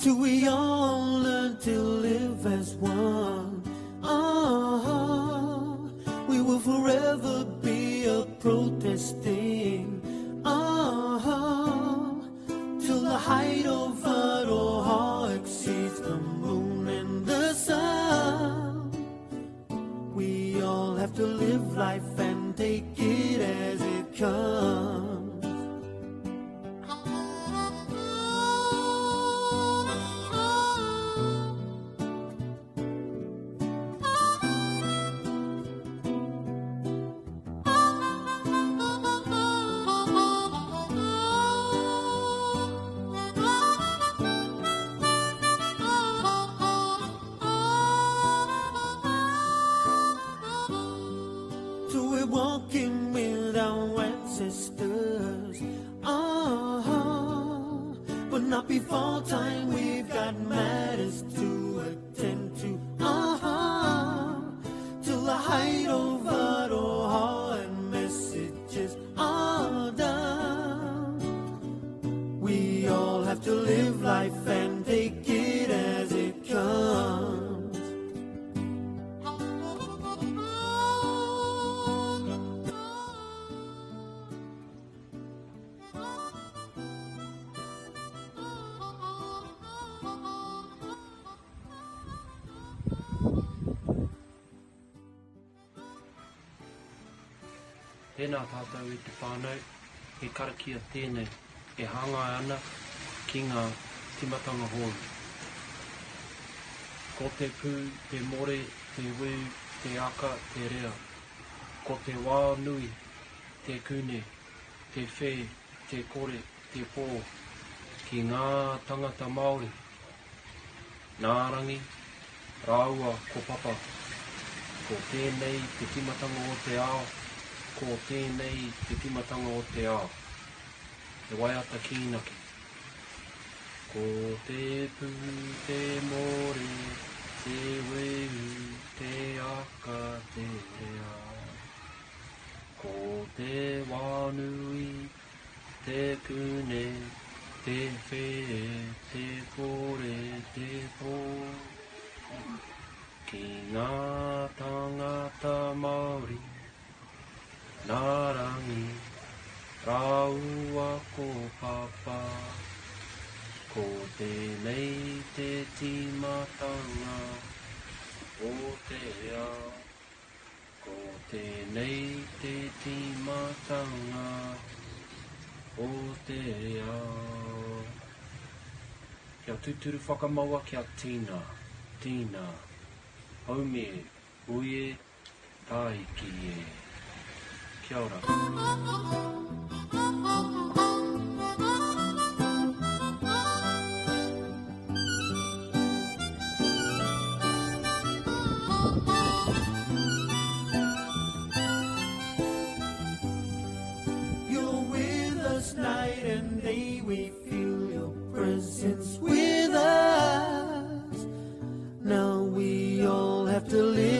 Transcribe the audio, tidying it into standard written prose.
Till we all learn to live as one. Ah, we will forever be a protesting. Ah, till the height of Aroha exceeds the moon and the sun. We all have to live life and take it as it comes. So we're walking with our ancestors. Ah, but not before time. We've got matters to attend to. Ah, till the height of Aroha and messages are done. We all have to live life and take it as it comes. Tēnā tātou e te whānau, he karakia tēnei e hāngai ana ki ngā timatanga hou. Ko te pū, te more, te weu, te aka, te rea. Ko te wā nui, te kune, te whē, te kore, te pō. Ki ngā tangata Māori, nā Rangi rāua ko Papa. Ko tēnei te timatanga o te ao, ko tēnei te timatanga o te ao. He waiata kīnaki. Ko te pū, te more, te weu, te aka, te rea. Ko te wānui, te kune, te whē, te kore, te pō. Ki ngā tangata Māori, nā Rangi rāua ko Papa. Ko tēnei te tīmatanga o te ao. Ko tēnei te tīmatanga o te ao. Kia tūturu whakamaua kia tīna, tīna, haumi e, ui e, tāiki e. Kia ora. You're with us night and day. We feel your presence with us. Now we all have to live.